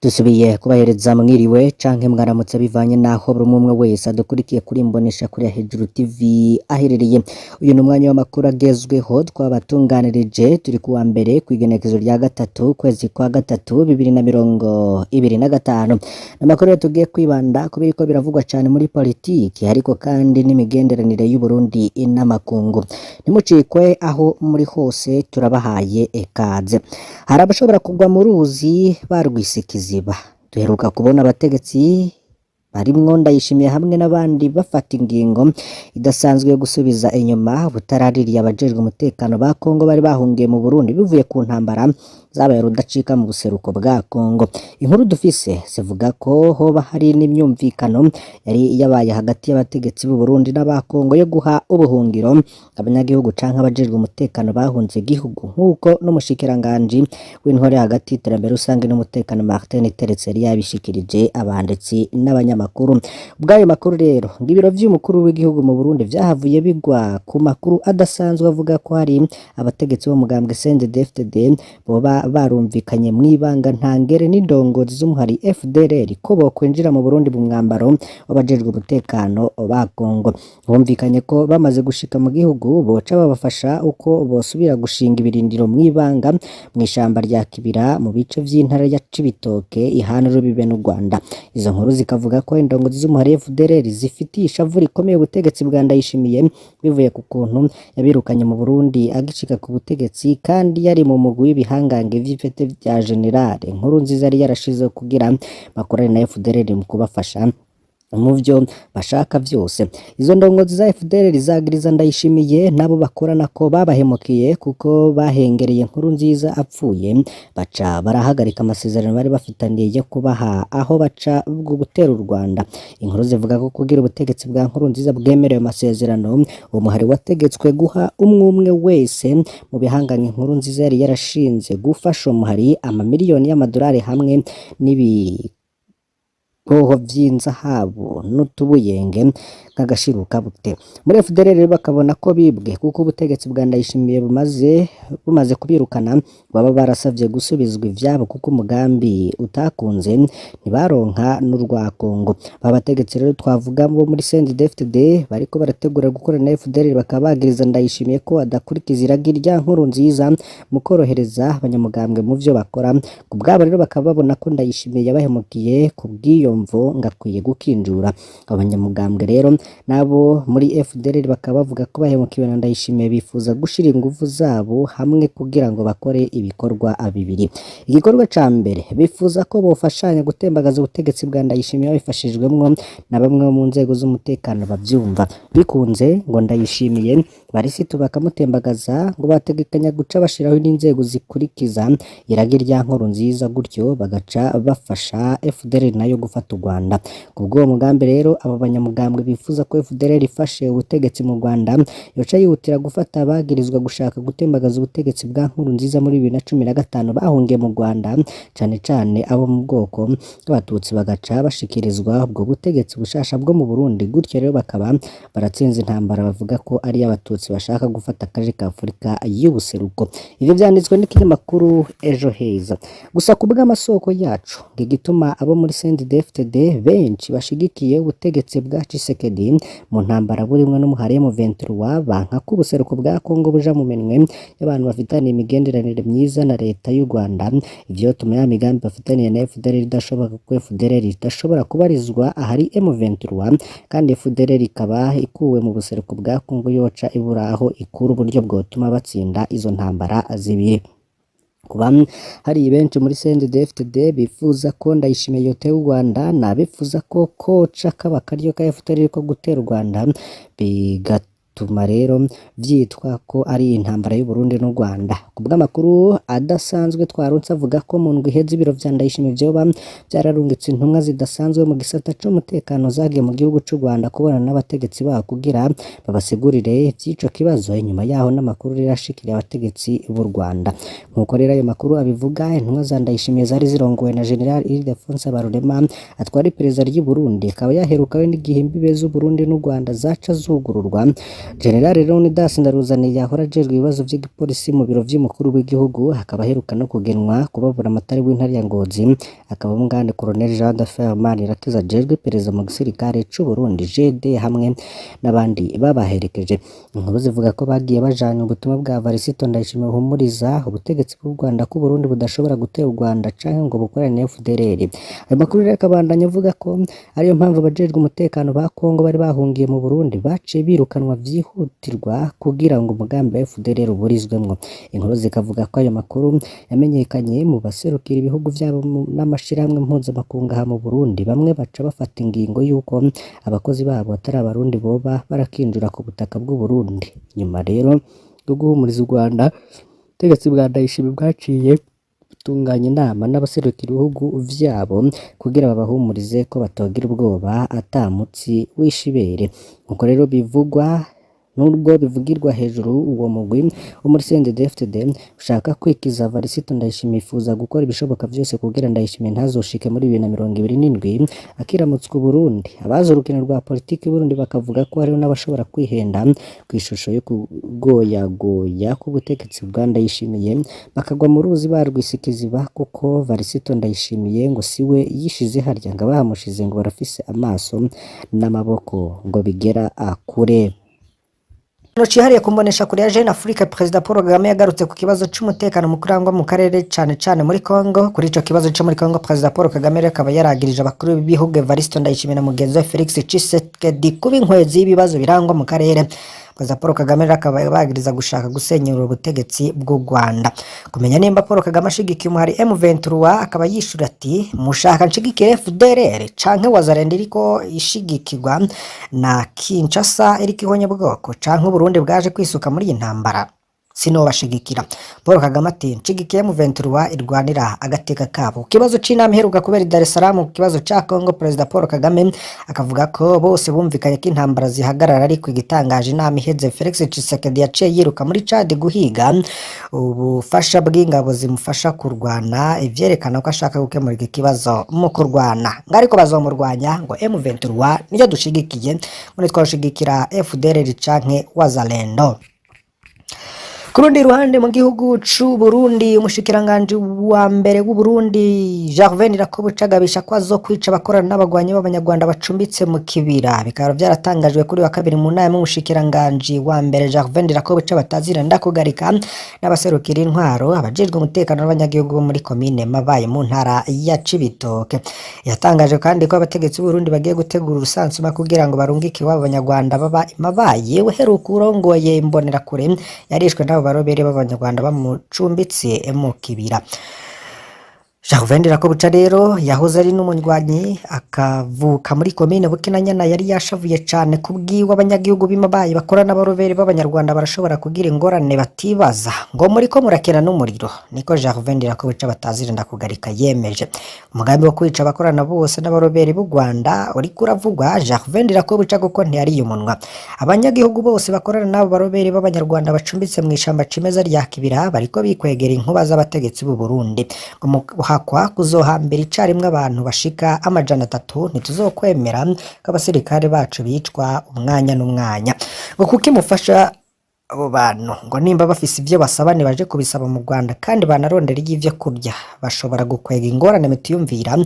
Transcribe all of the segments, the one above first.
Dusubiye kubahereza mwiriwe canke mwaramutse bivanye naho buri umwe wese adukurikiye kuri Mbonesha kuri Hejuru TV aherereye. Uyu ni umwanya w'amakuru agezweho twabatunganirije, turi kuwa mbere kw'igenekerezo rya gatatu kwezi kwa gatatu 2025. Amakuru rero tugiye kwibanda ku biriko biravugwa cane muri politiki, ariko kandi n'imigenderanire y'Uburundi n'amakungu. Ntimucikwe aho muri hose, turabahaye ikaze. Hari abashobora kugwa mu ruzi barwise ikiziba. Duheruka kubona abategetsi barimwo Ndayishimiye hamwe n'abandi bafata ingingo idasanzwe yo gusubiza inyuma butaraririye abajejwe umutekano ba Kongo bari bahungiye mu Burundi bivuye ku ntambara zabaye rudacika mu buseruko bwa Kongo. Inkuru dufise zivuga ko hoba hari n'imyumvikano yari yabaye hagati y'abategetsi b'u Burundi n'aba Kongo yo guha ubuhungiro abanyagihugu canke abajejwe umutekano bahunze igihugu, nk'uko n'umushikiranganji w'intore hagati y'iterambere rusange n'umutekano Martin Teretse yari yabishikirije abanditsi n'abanyamakuru. Ubw'ayo makuru rero, ngo ibiro vy'umukuru w'igihugu mu Burundi vyahavuye bigwa ku makuru adasanzwe avuga ko hari abategetsi bo mugambwe CNDD-FDD boba barumvikanye mw'ibanga ntangere n'indongozi z'umuhari FDLR ko bokwinjira mu Burundi mu mwambaro w'abajejwe umutekano ba Kongo. Bumvikanye ko bamaze gushika mu gihugu boca babafasha uko bosubira gushinga ibirindiro mw'ibanga mw'ishamba rya Kibira mu bice vy'intara ya Cibitoke ihana urubibe n'u Rwanda. Izo nkuru zikavuga ko indongozi z'umuhari FDLR zifitiye ishavu rikomeye ubutegetsi bwa Ndayishimiye bivuye ku kuntu yabirukanye mu Burundi agicika ku butegetsi, kandi yari mu mugwi w'ibihangange vy'ipete vya General Nkurunziza yari yarashizeho kugira bakorane na FDLR mu kubafasha mu vyo bashaka vyose. Izo ndongozi za FDLR zagiriza Ndayishimiye nabo bakorana ko babahemukiye, kuko bahengereye Nkurunziza apfuye baca barahagarika amasezerano bari bafitaniye yo kubaha aho baca bwo gutera u Rwanda. Inkuru zivuga ko kugira ubutegetsi bwa Nkurunziza bwemerewe amasezerano, uwo muhari wategetswe guha umwe umwe wese mu bihanganye Nkurunziza yari yarashinze gufasha umuhari amamiliyoni y'amadolari hamwe n'ibi goho vy'inzahabu n'utubuyenge nk'agashirukabute. Muri FDLR rero bakabona ko bibwe, kuko ubutegetsi bwa Ndayishimiye bumaze kubirukana baba barasavye gusubizwa ivyabo, kuko umugambi utakunze ntibaronka n'urwa Kongo. Aba bategetsi rero twavuga bo muri CNDD-FDD bariko barategura gukorana na FDLR bakaba bagiriza Ndayishimiye ko adakurikiza iragi rya Nkurunziza mu korohereza abanyamugambwe mu vyo bakora. Ku bwabo rero bakaba babona ko Ndayishimiye yabahemukiye, ku bw'iyo mvo ngakwiye gukinjura. Abanyamugambwe rero nabo muri FDLR bakaba bavuga ko bahemukiwe na Ndayishimiye, bifuza gushira inguvu zabo hamwe kugira ngo bakore ibikorwa bibiri. Igikorwa ca mbere, bifuza ko bofashanya gutembagaza ubutegetsi bwa Ndayishimiye babifashijwemwo na bamwe mu nzego z'umutekano bavyumva. Bikunze ngo Ndayishimiye barisitu bakamutembagaza, ngo bategekanya guca bashiraho n'inzego zikurikiza iragi rya Nkurunziza, gutyo bagaca bafasha FDLR nayo gufata u Rwanda. Kubw'uwo mugambi rero, abo banyamugambwe bifuza ko FDLR ifashe ubutegetsi mu Rwanda yoca yihutira gufata abagirizwa gushaka gutembagaza ubutegetsi bwa Nkurunziza muri 2015 bahungiye mu Rwanda, cane cane abo mu bwoko bw'Abatutsi, bagaca bashikirizwa ubwo butegetsi bushasha bwo mu Burundi. Gutyo rero bakaba baratsinze intambara bavuga ko ari iy'Abatutsi bashaka gufata akarere ka Afurika y'ubuseruko. Ivyo vyanditswe n'ikinyamakuru Ejo Heza. Gusa ku bw'amasoko yacu, ngo igituma abo muri CNDD-FDD benshi bashigikiye ubutegetsi bwa Tshisekedi mu ntambara burimwo n'umuhari M23, banka ko ubuseruko bwa Kongo buja mu minwe y'abantu bafitaniye imigenderanire myiza na leta y'u Rwanda. Ivyo tuma ya migambi bafitaniye na FDLR idashoboka, kuko FDLR idashobora kubarizwa ahari M23, kandi FDLR ikaba ikuwe mu buseruko bwa Kongo yoca ibura aho ikura uburyo bwotuma batsinda izo ntambara zibiri. Kuba hari benshi muri CNDD-FDD bifuza ko Ndayishimiye yotera u Rwanda, n'abifuza ko koca kaba akaryo ka FDLR ko gutera u Rwanda, bigatuma rero vyitwa ko ari intambara y'u Burundi n'u Rwanda. Ku bw'amakuru adasanzwe twaronse, avuga ko mu ndwi iheze ibiro vya Ndayishimiye vyoba vyararungitse intumwa zidasanzwe mu gisata c'umutekano zagiye mu gihugu c'u Rwanda kubonana n'abategetsi baho kugira babasigurire ivy'ico kibazo. Inyuma yaho n'amakuru rero ashikiriye abategetsi b'u Rwanda. Nkuko rero ayo makuru abivuga, intumwa za Ndayishimiye zari zirongowe na General Ildefonse Habarurema atwara iperereza ry'u Burundi, akaba yaherukawe n'igihe imbibe z'u Burundi n'u Rwanda zaca zugururwa. General Leonidas Ndaruzaniye yahora ajejwe ibibazo vy'igipolisi mu biro vy'umukuru w'igihugu, akaba aheruka no kugenwa kuba buramatari w'intara ya Ngozi, akaba umwungane Colonel Jean Dafer Manirakiza ajejwe iperereza mu gisirikare c'u Burundi GD hamwe n'abandi babaherekeje. Inkuru zivuga ko bagiye bajanye ubutumwa bwa Varisito Ndayishimiye buhumuriza ubutegetsi bw'u Rwanda ko Uburundi budashobora gutera u Rwanda canke ngo bukorane na FDLR. Ayo makuru rero akabandanya avuga ko ariyo mpamvu abajejwe umutekano ba Kongo bari bahungiye mu Burundi baciye birukanwa vyihutirwa kugira ngo umugambi wa FDLR uburizwemwo. Inkuru zikavuga ko ayo makuru yamenyekanye mu baserukira ibihugu vyabo n'amashirahamwe mpuzamakungu aha mu Burundi, bamwe baca bafata ingingo y'uko abakozi babo atari abarundi boba barakinjura ku butaka bw'u Burundi. Nyuma rero yo guhumuriza u Rwanda, ubutegetsi bwa Ndayishimiye bwaciye butunganya inama n'abaserukira ibihugu vyabo kugira babahumurize ko batogira ubwoba ata mutsi w'ishibere. Nkuko rero bivugwa nubwo bivugirwa hejuru, uwo mugwi wo muri CNDD-FDD ushaka kwikiza Varisito Ndayishimiye yifuza gukora ibishoboka vyose kugira Ndayishimiye ntazoshike muri 2027 akiramutswa Uburundi. Abazi urukino rwa politiki y'Uburundi bakavuga ko hariho n'abashobora kwihenda kw'ishusho yo kugoyagoya k'ubutegetsi bwa Ndayishimiye bakagwa mu ruzi barwise ikiziba, kuko Varisito Ndayishimiye ngo siwe yishize harya, ngo abahamushize ngo barafise amaso n'amaboko ngo bigera kure. Kino cihariye kumbonesha kure ya Jeune Afrique, Perezida Paul Kagame yagarutse ku kibazo c'umutekano mu kurangwa mu karere, cane cane muri Congo. Kuri ico kibazo co muri Congo, Perezida Paul Kagame rero akaba yaragirije abakuru b'ibihugu Evariste Ndayishimiye na mugenzi we Felix Tshisekedi kuba inkwezi y'ibibazo birangwa mu karere. Perezida Paul Kagame rero akaba bagiriza gushaka gusenyura ubutegetsi bw'u Rwanda. Kumenya nimba Paul Kagame ashigikiye umuhari M23, akaba yishura ati: "Mushaka nshigikire FDLR canke Wazalendo iriko ishigikirwa na Kinshasa iriko ihonyabwoko, canke Uburundi bwaje kwisuka muri iyi ntambara? Sinobashigikira." Paul Kagame ati: "Nshigikiye M23 irwanira agateka kabo." Ku kibazo c'inama iheruka kubera i Dar es Salaam ku kibazo ca Congo, Perezida Paul Kagame akavuga ko bose bumvikanye ko intambara zihagarara, ariko igitangaje, inama iheze Felix Tshisekedi yaciye yiruka muri Chad guhiga ubufasha bw'ingabo zimufasha kurwana, ivyerekana ko ashaka gukemura iki kibazo mu kurwana, ngo ariko bazomurwanya. Ngo M23 niyo dushigikiye, ngo ntitwashigikira FDLR canke Wazalendo. Ku rundi ruhande, mu gihugu c'u Burundi, umushikiranganji wa mbere w'u Burundi Gervais Ndirakobuca agabisha ko azokwica abakorana n'abagwanyi b'abanyarwanda bacumbitse mu kibira. Bikaba vyaratangajwe kuri wa kabiri mu nama y'umushikiranganji wa mbere Gervais Ndirakobuca batazira ndakugarika n'abaserukira intwaro, abajejwe umutekano n'abanyagihugu bo muri komine Mabayi mu ntara ya Cibitoke. Yatangaje kandi ko abategetsi b'u Burundi bagiye gutegura urusansuma kugira ngo barungike iwabo abanyarwanda baba i Mabayi. Uheruka urongoye Imbonerakure yarishwe n'abo barobere b'abanyarwanda bamucumbitse mu kibira. Gervais Ndirakobuca rero yahoze ari n'umunywanyi, akavuka muri komine Bukinanyana, yari yashavuye cane kubwiwe abanyagihugu b'i Mabayi bakora n'abarobere b'abanyarwanda barashobora kugira ingorane batibaza, ngo muriko murakina n'umuriro. Niko Gervais Ndirakobuca batazira ndakugarika yemeje. Umugambi wo kwica abakorana bose n'abarobere b'u Rwanda uriko uravugwa, Gervais Ndirakobuca kuko ntiyariye umunwa. Abanyagihugu bose bakorana n'abo barobere b'abanyarwanda bacumbitse mw'ishamba cimeza rya Kibira bariko bikwegera inkuba z'abategetsi b'u Burundi. Umuhakwa kuzohambira icarimwe abantu bashika 300. Ntituzokwemera ko abasirikare bacu bicwa umwanya n'umwanya. Ngo kuki mufasha abo bantu? Ngo nimba bafise ivyo basaba nibaje kubisaba mu Rwanda, kandi banarondera ivyo kurya, bashobora gukwega ingorane mutiyumvira.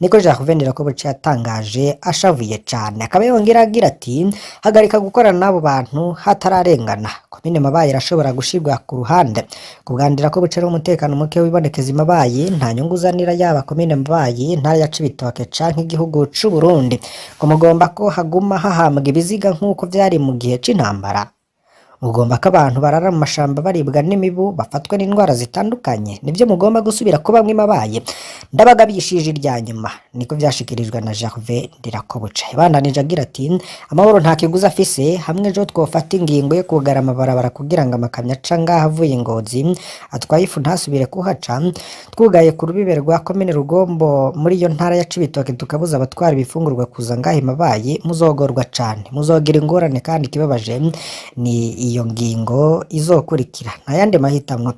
Niko Gervais Ndirakobuca yatangaje ashavuye cane, akaba yongera agira ati: "Hagarika gukorana n'abo bantu hatararengana." Komine Mabayi irashobora gushirwa ku ruhande. Ku bwa Ndirakobuca rero, umutekano muke wibonekeza i Mabayi nta nyungu uzanira yaba komine Mabayi, intara ya Cibitoke canke igihugu c'u Burundi. Ngo mugomba ko haguma hahambwa ibiziga nk'uko vyari mu gihe c'intambara? Mugomba ko abantu barara mu mashamba baribwa n'imibu, bafatwa n'indwara zitandukanye? Nivyo mugomba gusubira kubamwo i Mabayi? Ndabagabishije irya nyuma. Niko vyashikirijwe na Gervais Ndirakobuca. Yabandanije agira ati: "Amahoro nta kiguzi afise. Hamwe ejo twofata ingingo yo kugara amabarabara kugira ngo amakamyo aca ngaha avuye i Ngozi atwaye ifu ntasubire kuhaca, twugaye ku rubibe rwa komine Rugombo muri iyo ntara ya Cibitoke, tukabuza abatwara ibifungurwa kuza ngaha i Mabayi, muzogorwa cane, muzogira ingorane, kandi ikibabaje ni iyo ngingo izokurikira, nta yandi mahitamwo."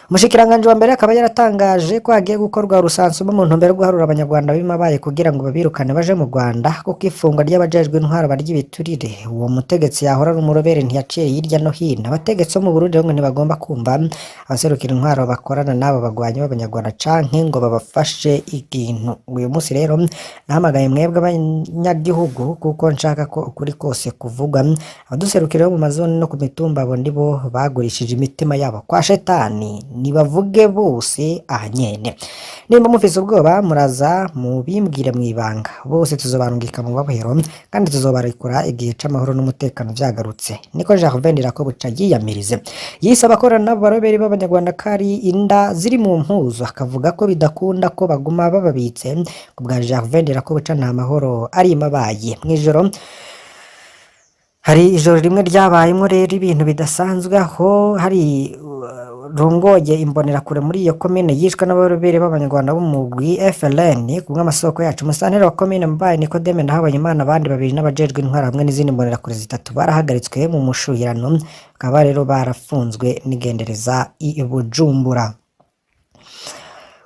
Umushikiranganji wa mbere akaba yaratangaje ko hagiye gukorwa urusansuma mu ntumbero yo guharura abanyarwanda b'imabaye kugira ngo babirukane baje mu Rwanda, kuko ifungwa ry'abajejwe intwaro barya ibiturire. Uwo mutegetsi yahora ari umurobere ntiyaciye hirya no hino. Abategetsi bo mu Burundi ngo ntibagomba kumva abaserukira intwaro bakorana n'abo bagwanyi b'abanyarwanda canke ngo babafashe ikintu. Uyu munsi rero nahamagaye mwebwe abanyagihugu kuko nshaka ko ukuri kose kuvugwa. Abaduserukira bo mu mazone no ku mitumba, abo nibo bagurishije imitima yabo kwa shetani, nibavuge bose aha nyene. Nimba mufise ubwoba muraza mubimbwire mw'ibanga, bose tuzobarungika mu mabohero kandi tuzobarekura igihe c'amahoro n'umutekano vyagarutse. Niko Gervais Ndirakobuca yiyamirize. Yise abakorana n'abo baroberi b'abanyarwanda ko ari inda ziri mu mpuzu, akavuga ko bidakunda ko baguma bababitse. Ku bwa Gervais Ndirakobuca nta mahoro ari imabaye. Mw'ijoro hari ijoro rimwe ryabayemwo rero ibintu bidasanzwe, aho hari rongoye imbonerakure muri iyo komine yishwe n'abarobere b'abanyarwanda b'umugwi FLN. Ku bw'amasoko yacu, umusitanteri wa komine Mbaye Nikodeme Ndahabonimana, abandi babiri n'abajejwe intwaro hamwe n'izindi mbonerakure zitatu barahagaritswe mu mushuhirano, bakaba rero barafunzwe n'igendereza i Bujumbura.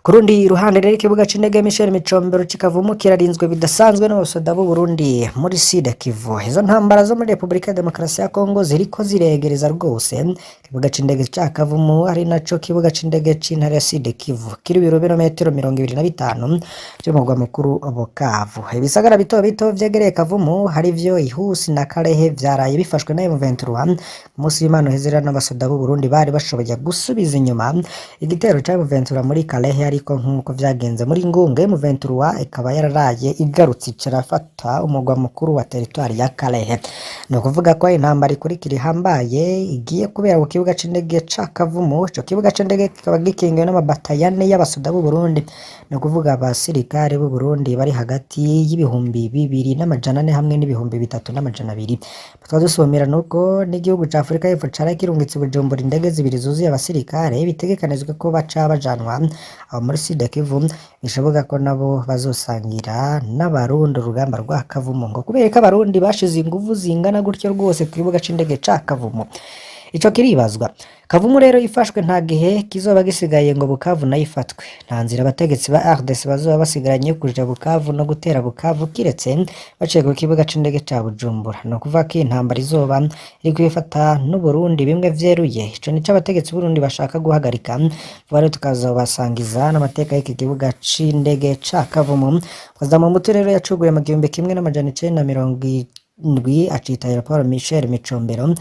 Ku rundi ruhande rero, ikibuga c'indege Michel Micombero kikavumu kirarinzwe bidasanzwe n'abasoda b'u Burundi muri Sud Kivu. Izo ntambara zo muri Repubulika ya Demokarasi ya Kongo ziriko ziregereza rwose. Ikibuga c'indege ca Kavumu, ari naco kibuga c'indege c'intara ya Sud Kivu, kiri ibirometero 25 vy'umurwa mukuru Bukavu. Ibisagara bito bito vyegereye Kavumu harivyo Ihusi na Kalehe vyaraye bifashwe na M23 ku munsi w'Imana uheze. Rero n'abasoda b'u Burundi bari bashoboye gusubiza inyuma igitero ca M23 muri Kalehe, ariko nk'uko vyagenze muri Ngunge, M23 ikaba yararaye igarutse icarafata umurwa mukuru wa teritwari ya Kalehe. Ni ukuvuga ko intambara ikurikira ihambaye igiye kubera ku kibuga c'indege ca Kavumu. Ico kibuga c'indege kikaba gikingiwe n'amabatayane y'abasoda b'u Burundi, ni ukuvuga abasirikare b'u Burundi bari hagati y'2400 hamwe n'3200. Tukaba dusumira nuko n'igihugu ca Afurika y'Epfo caraye kirungitse i Bujumbura indege zibiri zuzuye abasirikare, bitegekanijwe ko baca bajanwa aho muri Sud Kivu. Bishoboka ko nabo bazosangira n'abarundi urugamba rwa Kavumu. Ngo kubera ko abarundi bashize inguvu zingana gutyo rwose ku kibuga c'indege ca Kavumu, ico kiribazwa. Kavumu rero ifashwe, nta gihe kizoba gisigaye ngo Bukavu nayo ifatwe. Nta nzira abategetsi ba RDC bazoba basigaranye yo kuja Bukavu no gutera Bukavu kiretse baciye ku kibuga c'indege ca Bujumbura. Ni ukuvuga ko intambara izoba iri kwifata n'Uburundi bimwe vyeruye. Ico nico abategetsi b'Uburundi bashaka guhagarika. Vuba rero tukazobasangiza n'amateka y'iki kibuga c'indege ca Kavumu. Perezida Mobutu rero yacuguye mu 1970, acita aéroport Michel Micombero.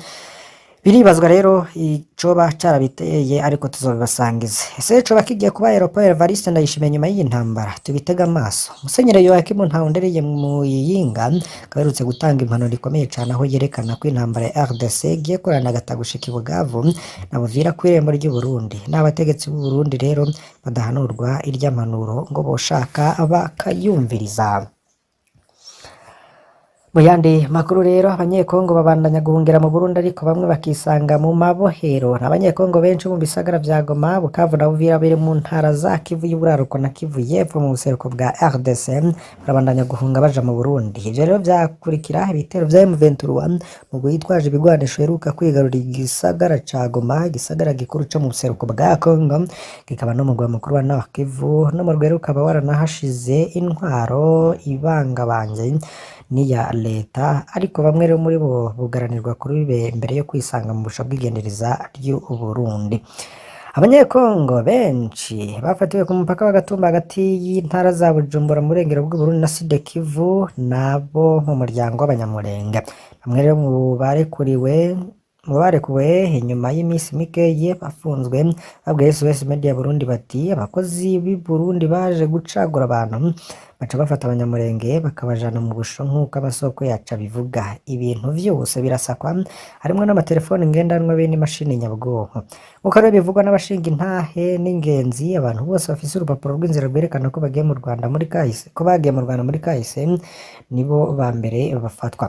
Biribazwa rero icoba carabiteye, ariko tuzobibasangiza. Ese coba kigiye kuba aéroport Evariste Ndayishimiye nyuma y'iyi ntambara? Tubitege amaso. Musenyeri Yoakimu Ntahondereye Muyinga akaba aherutse gutanga impanuro ikomeye cane, aho yerekana ko intambara ya RDC igiye kurana gushika i Bukavu na Buvira kw'irembo ry'u Burundi. N'abategetsi b'u Burundi rero badahanurwa irya mpanuro ngo boshaka bakayumviriza. Mu yandi makuru rero, abanyekongo babandanya guhungira mu Burundi, ariko bamwe bakisanga mu mabohero. Abanyekongo benshi bo mu bisagara vya Goma, Bukavu na Uvira biri mu ntara za Kivu y'uburaruko na Kivu y'epfo mu buseruko bwa RDC barabandanya guhunga baja mu Burundi. Ivyo rero vyakurikira ibitero vya M23 mu yitwaje ibigwanisho iheruka kwigarurira igisagara ca Goma, igisagara gikuru co mu buseruko bwa Congo, kikaba n'umugwa mukuru wa Nord Kivu. No mu rwero ukaba waranahashize intwaro ibangabanje n'iya leta, ariko bamwe rero muri bo bugaranirwa kuri be mbere yo kwisanga mu busho bw'igendereza ry'u Burundi. Abanyekongo benshi bafatiwe ku mupaka wa Gatumba hagati y'intara za Bujumbura mu burengero bw'Uburundi na Sud Kivu nabo mu muryango w'Abanyamulenge. Bamwe rero mu barekuwe inyuma y'iminsi mikeyi bafunzwe babwiye SOS Media Burundi bati: "Abakozi b'i Burundi baje gucagura abantu, baca bafata Abanyamulenge bakabajana mu busho nk'uko amasoko yacu abivuga. Ibintu vyose birasakwa, harimwo n'amatelefoni ngendanwa be n'imashini nyabwonko." Nk'uko rero bivugwa n'abashinga intahe n'ingenzi, abantu bose bafise urupapuro rw'inzira rwerekana ko bagiye mu Rwanda muri kahise, ko bagiye mu Rwanda muri kahise, nibo ba mbere bafatwa.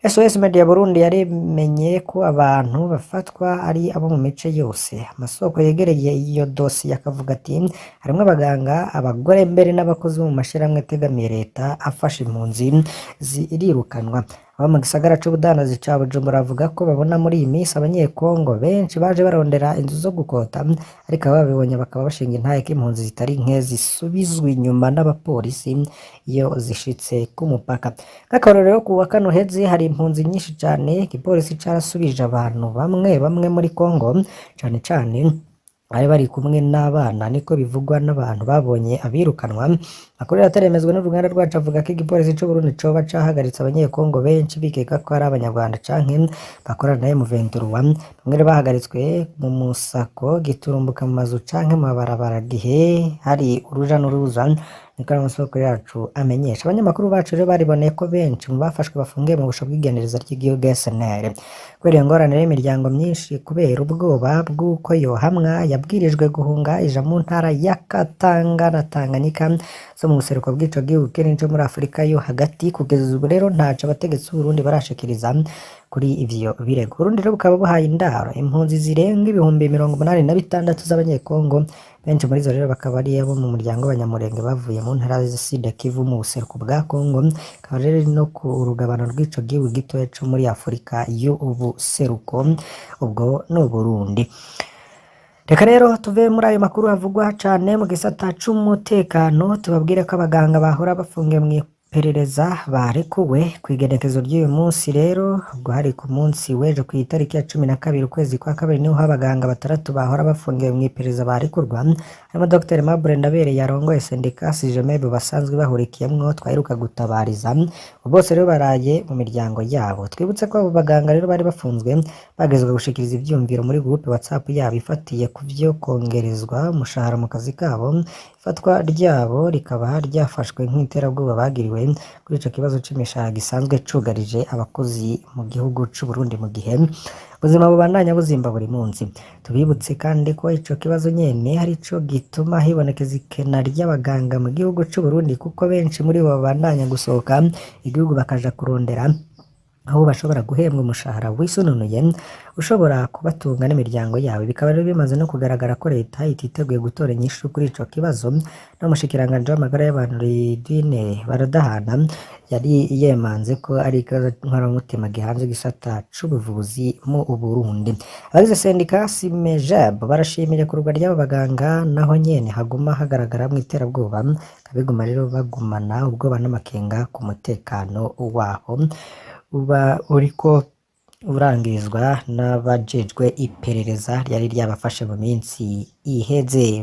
SOS Media Burundi yaremenye ko abantu bafatwa ari abo mu mice yose. Amasoko yegereye iyo dosiye akavuga ati harimwo abaganga, abagore, mbere n'abakozi bo mu mashirahamwe ategamiye leta afasha impunzi zirirukanwa. Abo mu gisagara c'ubudandazi ca Bujumbura bavuga ko babona muri iyi minsi abanyekongo benshi baje barondera inzu zo gukota, ariko ababibonye bakaba bashinga intahe ko impunzi zitari nke zisubizwa inyuma n'abapolisi iyo zishitse ku mupaka. Nk'akarorero, ku wa kane uheze hari impunzi nyinshi cane igipolisi carasubije abantu bamwe bamwe muri Kongo, cane cane bari bari kumwe n'abana, niko bivugwa n'abantu babonye abirukanwa. Amakuru ataremezwa n'uruganda rwacu avuga ko igipolisi c'Uburundi coba cahagaritse abanyekongo benshi bikeka ko ari abanyarwanda canke bakorana na M23. Bamwe rero bahagaritswe mu musako giturumbuka mu mazu canke mu mabarabara gihe hari uruja n'uruza, niko amasoko yacu amenyesha. Abanyamakuru bacu rero bariboneye ko benshi mu bafashwe bafungiye mu busho bw'igendereza ry'igihugu SNR. Kubera iyo ngorane rero, imiryango myinshi kubera ubwoba bw'uko yohamwa yabwirijwe guhunga ija mu ntara ya Katanga na Tanganyika zo mu buseruko bw'ico gihugu kinini co muri Afurika yo hagati. Kugeza ubu rero ntaco abategetsi b'Uburundi barashikiriza kuri ivyo birego. Uburundi rero bukaba buhaye indaro impunzi zirenga 86,000 z'abanyekongo, benshi muri zo rero bakaba ari abo mu muryango w'abanyamurenge bavuye mu ntara za Sud Kivu mu buseruko bwa Kongo, akaba rero ari no ku rugabano rw'ico gihugu gitoya co muri Afurika y'ubuseruko, ubwo ni Uburundi. Reka rero tuve muri ayo makuru havugwa cane mu gisata c'umutekano, tubabwire ko abaganga bahora bafungiwe mu iperereza barekuwe kw'igenekezo ry'uyu munsi. Rero ubwo hari ku munsi w'ejo kw'itariki ya 12 ukwezi kwa kabiri, niho abaganga batandatu bahora bafungiwe mu iperereza barekurwa, harimo Dr Aimable Ndabereye arongoye sendika Sijemeb basanzwe bahurikiyemwo twaheruka gutabariza. Bose rero baraye mu miryango yabo. Twibutse ko abo baganga rero bari bafunzwe bagezwa gushikiriza ivyumviro muri groupe WhatsApp yabo ifatiye ku vyo kongerezwa umushahara mu kazi kabo. Ifatwa ryabo rikaba ryafashwe nk'iterabwoba bagiriwe kuri ico kibazo c'imishahara gisanzwe cugarije abakozi mu gihugu c'Uburundi mu gihe ubuzima bubandanya buzimba buri munsi. Tubibutse kandi ko ico kibazo nyene arico gituma hibonekeza ikena ry'abaganga mu gihugu c'Uburundi, kuko benshi muri bo babandanya gusohoka igihugu bakaja kurondera aho bashobora guhembwa umushahara wisununuye ushobora kubatunga n'imiryango yabo. Bikaba rero bimaze no kugaragara ko leta ititeguye gutora inyishu kuri ico kibazo. N'umushikiranganji w'amagara y'abantu Lidwine Baradahana yari yemanze ko ari ikibazo nkoramutima gihanze igisata c'ubuvuzi mu Burundi. Abagize sendika Simejeb barashimira irekurwa ry'abo baganga, naho nyene haguma hagaragaramwo iterabwoba, biguma rero bagumana ubwoba n'amakenga ku mutekano wabo uba uriko urangizwa n'abajejwe iperereza ryari ryabafashe mu minsi iheze.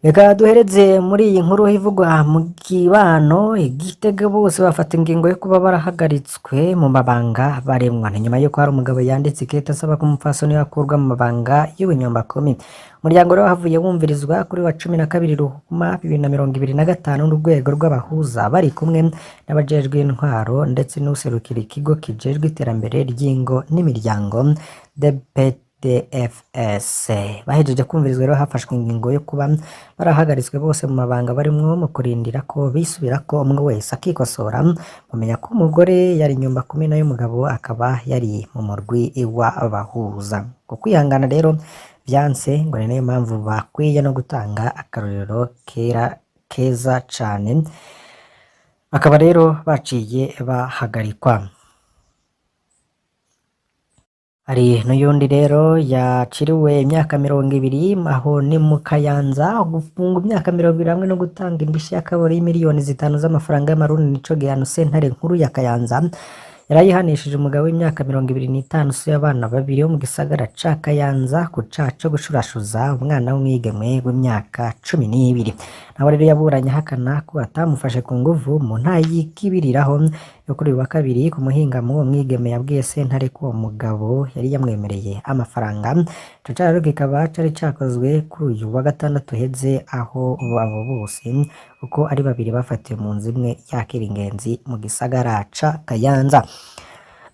Reka duhereze muri iyi nkuru ivugwa mu kibano. Igitega bose bafata ingingo yo kuba barahagaritswe mu mabanga baremwa. Ni nyuma yuko hari umugabo yanditse ikete asaba ko umupfasoni we akurwa mu mabanga y'ubunyombakomi. Umuryango rero wahavuye wumvirizwa kuri wa 12 Ruhuma 2025 n'urwego rw'abahuza bari kumwe n'abajejwe intwaro ndetse n'userukira ikigo kijejwe iterambere ry'ingo n'imiryango DPDFS. Bahejeje kumvirizwa rero hafashwe ingingo yo kuba barahagaritswe bose mu mabanga barimwo mu kurindira ko bisubirako umwe wese akikosora. Mumenya ko umugore yari nyumba kumi nayo umugabo akaba yari mu murwi w'abahuza. Ku kwihangana rero vyanse, ngo ni nayo mpamvu bakwiye no gutanga akarorero kera keza cane, bakaba rero baciye bahagarikwa. Hari n'uyundi rero yaciriwe imyaka 20, aho ni mu Kayanza. Gufungwa imyaka 20 hamwe no gutanga indishyi y'akababaro y'imiliyoni 5 z'amafaranga y'amarundi nico gihano sentare nkuru ya Kayanza yarayihanishije umugabo w'imyaka 25 se w'abana babiri wo mu gisagara ca Kayanza ku caha co gushurashuza umwana w'umwigeme w'imyaka 12. Nawe rero yaburanye ahakana ko atamufashe ku nguvu. Mu ntahe y'ikibiriraho yo kuri uyu wa kabiri ku muhingamo, uwo mwigeme yabwiye sentare ko uwo mugabo yari yamwemereye amafaranga. Ico caha rero kikaba cari cakozwe kuri uyu wa gatandatu uheze, aho abo bose uko ari babiri bafatiwe mu nzu imwe yakira ingenzi mu gisagara ca Kayanza.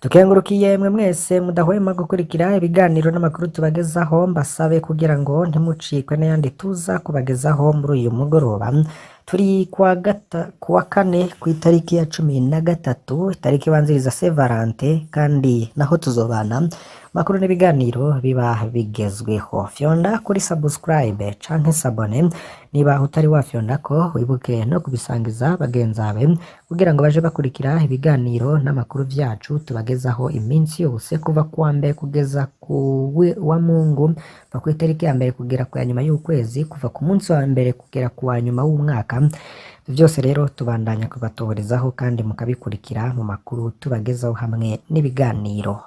Tukengurukiye mwe mwese mudahwema gukurikira ibiganiro n'amakuru tubagezaho, mbasabe kugira ngo ntimucikwe n'ayandi tuza kubagezaho muri uyu mugoroba. Turi kuwa kane kw'itariki ya 13, itariki ibanziriza Saint Valentin, kandi naho tuzobana makuru n'ibiganiro biba bigezweho. Fyonda kuri subscribe canke s'abonner niba utari wafyonda ko, wibuke no kubisangiza bagenzi bawe kugira ngo baje bakurikira ibiganiro n'amakuru vyacu tubagezaho iminsi yose kuva kuwa mbere kugeza ku wa Mungu, kuva ku itariki ya mbere kugera ku ya nyuma y'ukwezi, kuva ku munsi wa mbere kugera ku wa nyuma w'umwaka. Vyose rero tubandanya kubatohorezaho kandi mukabikurikira mu makuru tubagezaho hamwe n'ibiganiro.